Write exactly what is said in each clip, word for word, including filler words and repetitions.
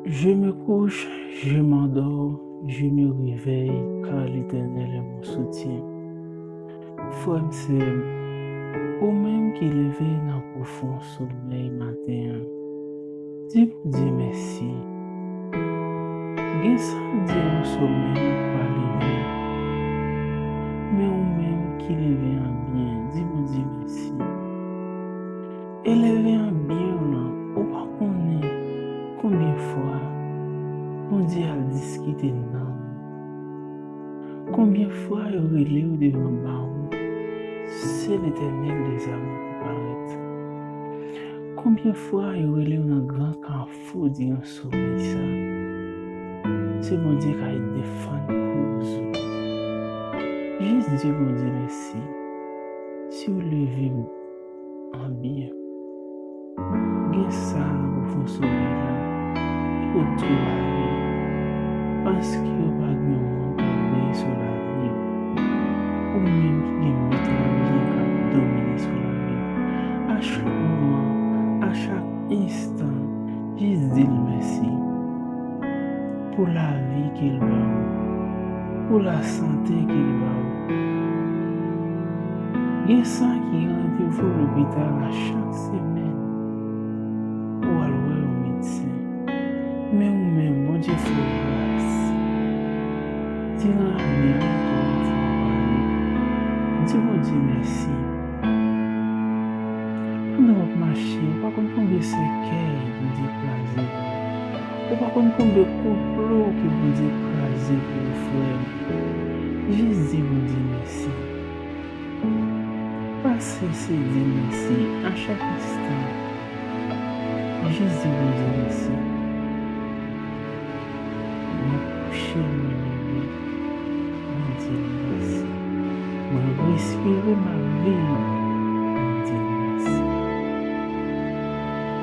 Je me couche, je m'endors, je me réveille, car l'Éternel est mon soutien. Frè m, sè m, ou menm ki leve nan pwofon somèy maten an, di Bondye mèsi. Gen sa k di yon somèy ou pa leve, men ou menm ki leve an byen, di Bondye mèsi. E leve an byen w lan, ou pa konnen konbyen fwa Bondye al diskite nanm ou. Konbyen fwa yo rele w devan bawon, se Letènèl dèzame ki parèt. Konbyen fwa yo rele w nan gran kafou diran somèy sa, se Bondye k al defann koz ou. Jis di Bondye mèsi si w leve m an byen. Gen sa nan pwofon somèy la, yo tou ale, paske yo pa gen yon moun k ap veye sou lavi yo. Ou menm ki gen mèt lavi a k ap domine sou lavi yo. A chak moman, a chak enstan, jis di l mèsi pou lavi ke l ba ou, pou lasante ke l ba ou. Gen sa ki randevou lopital a chak semèn pou w al wè yon medsen. Men ou menm, Bondye fè w gras. Diran ane a, ou konn fè w pale. Di Bondye mèsi. Pandan w ap mache, ou pa konn konbyen sèkèy Bondye kraze pou ou. Ou pa konn konbyen konplo ke Bondye kraze pou ou, frè m. Jis di Bondye mèsi. Pa sese di l mèsi a chak enstan. Jis di Bondye mèsi. Mwen kouche, mwen leve, mwen di l mèsi. Mwen respire, m ap viv, mwen di l mèsi.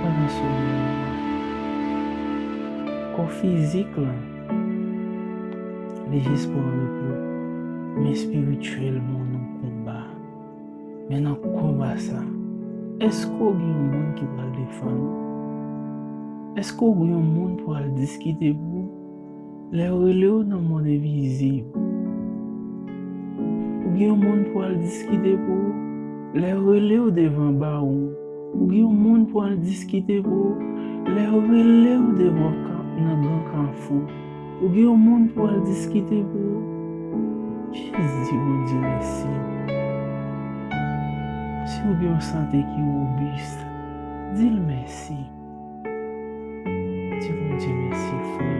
Pandan somèy la, kò fizik lan, li jis pran repo, men espirityèlman w nan konba. Men nan konba sa, èske w gen yon moun ki pral defann ou? Èske w gen yon moun pou al diskite pou ou lè yo rele w nan mond envizib? Ou gen yon moun pou al diskite pou ou lè yo rele w devan bawon? Ou gen yon moun pou al diskite pou ou lè yo rele w devan kan-, nan gran kafou? Ou gen yon moun pou al diskite pou ou? Jis di Bondye mèsi. Si w gen yon sante ki wobis, di l mèsi. Di Bondye mèsi, frè.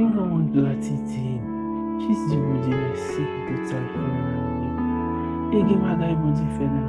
Yon moman gratitid. Jis di Bondye mèsi pou tout sa l fè nan lavi w. E gen bagay Bondye fè nan